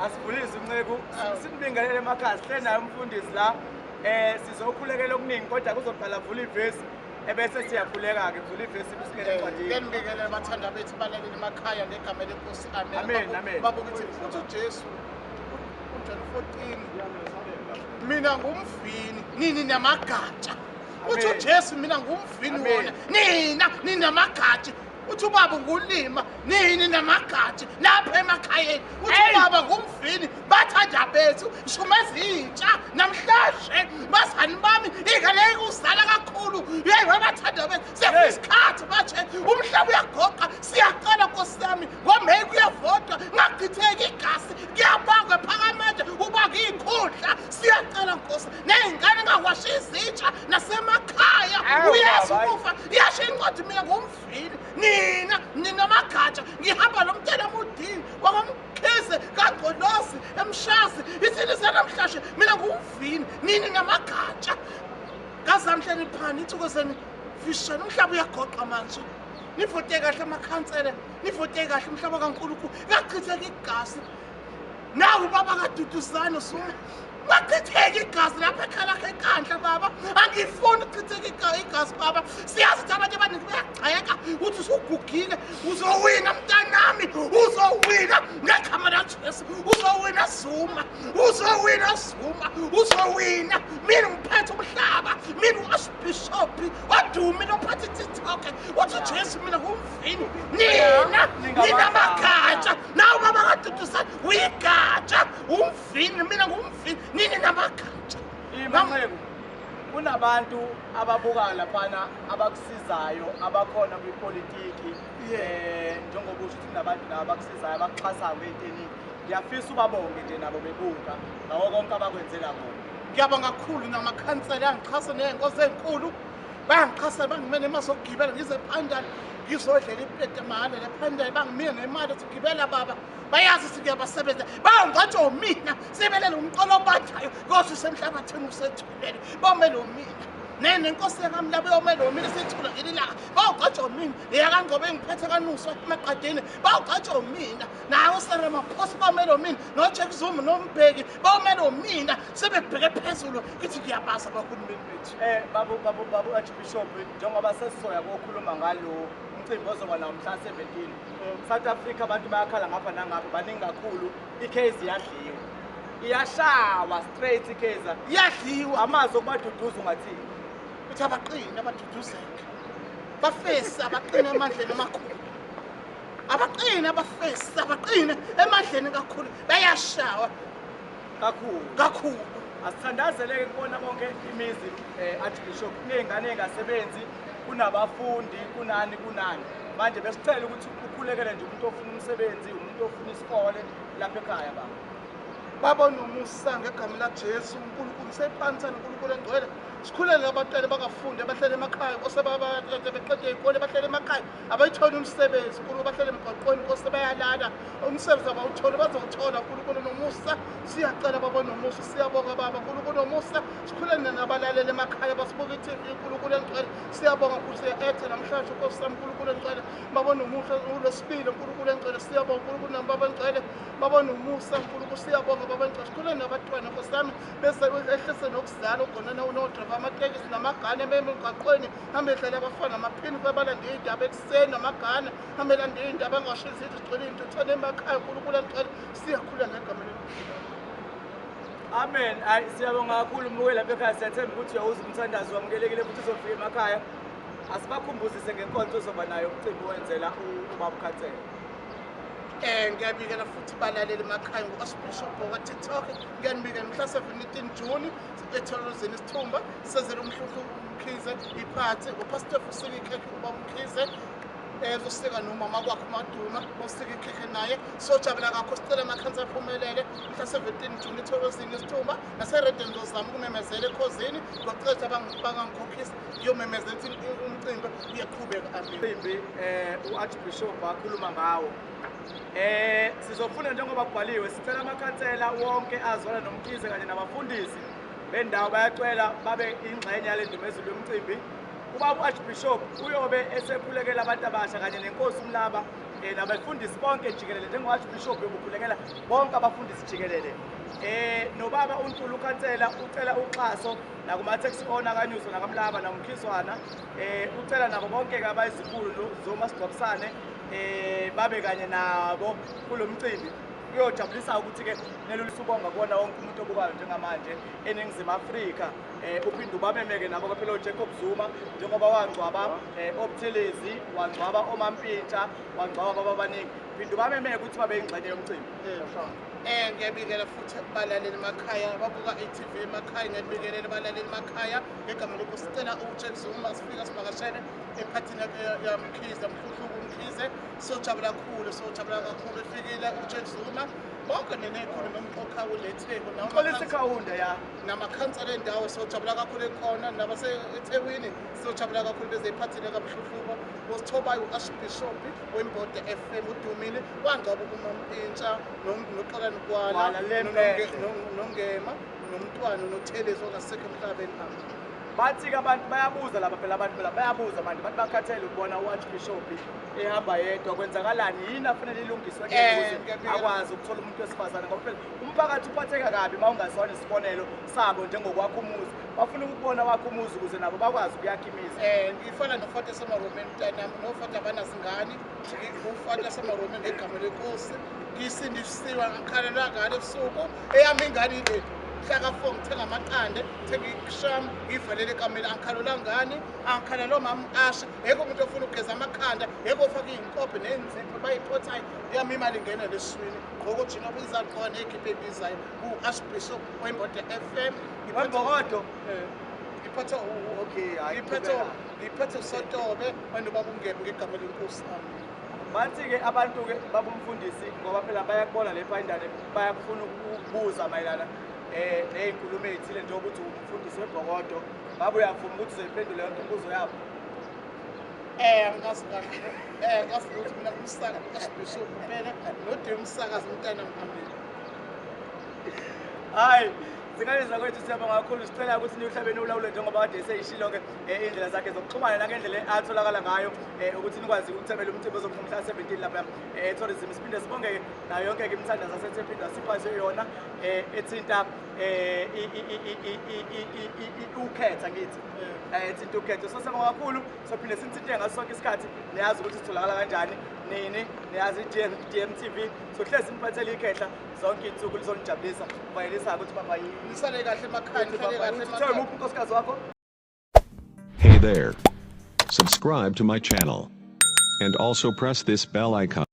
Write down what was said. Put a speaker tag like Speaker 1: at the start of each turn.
Speaker 1: Asivulise unceku sinibingelele emakhaya sihle naye umfundisi la. Sizokhulekela okuningi kodwa kuzoqala vula ivesi ebese siyakhuleka ke vula ivesi bisingene encwadini.
Speaker 2: Ngiyanibingelela bathanda bethu balaleli emakhaya ngegama lenkosi.
Speaker 1: Amen. Amen.
Speaker 2: Baba ukuthi uthi uJesu uJohn 14 mina ngumvini nini namagatsha. Uthi uJesu mina ngumvini wona nina ninamagatsha. Uthi ubaba ngulima nini namagatsha lapha emakhayeni. Uthi ubaba ngumvini bathanda bethu shumeza intsha namhlanje bazani bami ikaleke uzala kakhulu. Yeyi bathanda bethu sekuyisikhathi manje umhlaba uyagoqa siyaqala Nkosi yami ngoMeyi kuyavotwa ngachitheka igazi kuyabangwa phakamanje ubanga ikhundla siyacela Nkosi ney'ngane ngawashi izitsha nasemakhaya uyesu ukufa iyasho incwadi mina ngumvini nina ninamagatsha ngihamba lo mntela mudini wakwamkhize kangcolosi emshazi ithini namhlanje mina ngumvini nini namagatsha kazamhleni phani ithukozeni fishane umhlaba uyagoqa manje nivote kahle amakhansela nivote kahle umhlaba kaNkulunkulu kachitheka igazi nawu baba kaduduzane suma ngachitheka igazi lapha ekhaya lakhe enkandla baba angifuni ukuchitheka igazi baba siyazi ukuthi abantu abaningi bayagxeka uthi usugugile uzowina mntanami uzowina ngegama laJesu uzowina Zuma uzowina Zuma uzowina mina ngiphethe umhlaba mina u-Archbishop wadumile ophathe i-TikTok uthi uJesu mina ngumvini nina ninamagatsha nawu baba kaduduzane uyigatsha umvini mina ngumvini nini namagatsha.
Speaker 1: Imanceku kunabantu ababukayo laphana abakusizayo abakhona kwipolitiki njengoba usho ukuthi kunabantu laba abakusizayo abakuxhasayo ngey'nteni ngiyafisa ubabonge nje nabo bebuka ngako konke abakwenzela kona.
Speaker 2: Ngiyabonga kakhulu namakhansela angixhasa ney'nkosi ey'nkulu bayangixhasa bangimene emazokugibela ngize ephandani ngizodlela ipleti mahhala lephandani bangimike ngemali ethi gibela baba bayazi ukuthi ngiyabasebenza bangigqatsha mina sebelele umqolo obanjayo kodwa usemhlabathini usethulele bomele mina nenkosi yakamlaba yomele mina sethula ngelilanga bawugqatsha mina leyakangcobo engiphethe kanuswa emaqadini bawugqatsha mina nawo uSeremaphosa bamele mina noJack Zuma noMbeki bawumele mina sebebheke phezulu ngithi ngiyabaza abahulumeni bethu.
Speaker 1: Babu Archbishop njengoba sesizoya kokhuluma ngalo umcimbi ozoba nawo mhla 17 South Africa abantu bayakhala ngapha nangapha baningi kakhulu iCase iyadliwa iyashawa straight iCase
Speaker 2: iyadliwa
Speaker 1: amazwi okubaduduza ungathini
Speaker 2: uthi abaqine abaduduzeke bafesi abaqine emandleni amakhulu abaqine abafesi abaqine emandleni kakhulu bayashawa
Speaker 1: kakhulu
Speaker 2: kakhulu.
Speaker 1: Asithandazeleke kubona bonke imizi Archbishop kuney'ngane ey'ngasebenzi kunabafundi kunani kunani manje besicela ukuthi ukhulekele nje umuntu ofuna umsebenzi umuntu ofuna isikole lapha ekhaya baba.
Speaker 2: Baba nomusa ngegama laJesu uNkulunkulu sephansana uNkulunkulu engcwele sikhulele abantwana bangafundi abahlele emakhaya Nkosi beqede iy'kole bahlele emakhaya abayitholi umsebenzi uNkulunkulu bahlele emgwaqweni Nkosi bayalala umsebenzi abawutholi bazowuthola uNkulunkulu nomusa siyacela baba nomusa siyabonga baba uNkulunkulu nomusa sikhulele nabalaleli emakhaya basibuka i-TV uNkulunkulu engcwele siyabonga Nkosi siya-ethe namhlanje Nkosi sami uNkulunkulu engcwele baba nomusa ulwesibili uNkulunkulu engcwele siyabonga uNkulunkulu nababa engcwele baba nomusa uNkulunkulu siyabonga baba engcwele sikhulele nabantwana Nkosi yami bese ehlise nokuzala ugonana unodrava amatekisi namagane emgwaqweni hambe edlala abafana amaphini balande iy'ndaba ekuseni namagane hambe elande iy'ndaba engasho izinto zigcwele iy'ntuthwane emakhaya uNkulunkulu engcwele siyakhula ngegama lelikhulu.
Speaker 1: Amen. Hayi siyabonga kakhulu mbukeli lapha ekhaya siyathemba ukuthi uyawuza umthandazo wamukelekile futhi uzofika emakhaya. Asibakhumbuzise ngenkonzo ozoba nayo umcimbi wenzela ubaba uKhansela.
Speaker 2: Ngiyabikela futhi balaleli emakhaya ngu-Archbishop wakwa-TikTok ngiyanibikela mhla 17 June etholozini isithumba sezele umhluhlu uMkhize iphathi uPastor usika ikhekhe ubaba uMkhize uzosika nomama kwakhe uMaduma osika ikhekhe naye sojabula kakho sicela amakhansa aphumelele mhla 17 June etholozini isithumba naseredeni ngizozama ukumemezela ekhozini ngocetha bangangikhokhisa ngiyomemezela ukuthi umcimbi uyaqhubeka. Amen.
Speaker 1: Umcimbi u-Archbishop wakhuluma ngawo sizofuna njengoba kubhaliwe sicela amakhansela wonke azwana noMkhize kanye nabafundisi bendawo bayacela babe ingxenye yale ndumezulu yomcimbi. Ubaba u-Archbishop uyobe esekhulekela abantu abasha kanye nenkosi uMlaba Nabafundisi bonke jikelele, njengo-Archbishop ukhulekela bonke abafundisi jikelele. Nobaba uNtuli ukhansela ucela uxhaso nakuma-taxi owner kaNyuso nakaMlaba nakuMkhizwana. Ucela nabo bonke-ke abayizikhulu zomasingcwabisane babe kanye nabo kulo mcimbi. Kuyojabulisa ukuthi-ke nelulisubonga kuwona wonke umuntu obukayo njengamanje eNingizimu Afrika. Uphinde ubamemeke nabo phela uJacob Zuma, njengoba wangcwaba oButhelezi, wangcwaba oMampintsha, wangcwaba baba abaningi. Phinde ubamemeke ukuthi babe yingxenye yomcimbi.
Speaker 2: Ngiyabingelela futhi balaleli emakhaya babuka i-TV emakhaya, ngiyabingelela balaleli emakhaya ngegama lokusicela uJack Zuma sifika sivakashele ephathini yaMkhize, Mhluhluku Mkhize. Sojabula kakhulu, sojabula kakhulu efikile uJack Zuma. Bonke nenekhulu nomxoxa kuletheku
Speaker 1: Mxolisi Kaunda ya
Speaker 2: namakhansela endawo sojabula kakhulu ekhona, nabaseThekwini sojabula kakhulu bezephathini kaMhluhluko. Usithobayo u-Archbishop weMbode FM udumile, wangcwaba uMampintsha noXolani Gwala noNgema nomntwana noThelezi ongasekho emhlabeni.
Speaker 1: Bathi-ke abantu bayabuza lapha phela, abantu phela bayabuza manje, bathi bakhathele ukubona u-Archbishop ehamba yedwa. Kwenzakalani? Yini afanele ilungiswe ukuze akwazi ukuthola umuntu wesifazane? Ngoba phela umphakathi uphatheka kabi uma ungasona isibonelo sabo njengokwakha umuzi. Bafuna ukubona wakha umuzi ukuze nabo bakwazi ukuyakha imizi.
Speaker 2: Ngifana nofata esemaromeni mntanami, nofata abanazingane, ufata esemaromeni ngegama lenkosi. Ngisindisiwe, ngikhalela ngale ebusuku, eyami ingane ile mhlaka 4 ngithenga amaqanda, ngithenga isham, ngiyivalele ekamela. Angikhalelwa ngani, angikhalelwa mama asha, yekho umuntu ofuna ukugeza amakhanda, yekho ofaka iy'nkophe ney'nzipho bayiphothayo. Eyami imali ingena leswini ngokujina izagqoka ney'khipha ebizayo. U-Archbishop weMbode FM
Speaker 1: Wembokodo.
Speaker 2: Ngiphethe ngiphethe uSotobe wanobaba uNgema ngegama lenkosi.
Speaker 1: Bathi-ke abantu-ke babumfundisi, ngoba phela bayakubona le phayindane, bayakufuna ukubuza mayelana ney'nkulumo ey'thile, njengokuthi umfundisi webhokodo. Ngabe uyavuma ukuthi uzoyiphendula yonke imibuzo yabo?
Speaker 2: Angazi kahle, ngazi ukuthi mina ngumsakazi u-Archbishop kuphela nodinga umsakazi mntanami. Amen.
Speaker 1: Hayi, zingane zakwethu, siyabonga kakhulu. Sicela ukuthi niyohlabeni ulawule njengoba kade eseyishilo-ke iy'ndlela zakhe zokuxhumana nangendlela atholakala ngayo, ukuthi nikwazi ukuthembela umcimbi ozobe ngomhla 17 lapha e-tourism. Siphinde sibonge-ke nayo yonke-ke imithandazo asethe asiphathe yona ethinta ukhetha, ngithi ethinta ukhetho. So siyabonga kakhulu, sophinde sinithinte ngaso sonke isikhathi. Niyazi ukuthi sitholakala kanjani nini, niyazi i-DMTV sohlezi siniphathele ikhehla zonke iy'nsuku lizonijabulisa. Valelisa ukuthi baba
Speaker 2: Nisale kahle emakhaya, nihlale kahle emakhaya.
Speaker 1: Muphi unkosikazi wakho?
Speaker 3: Hey there. Subscribe to my channel. And also press this bell icon.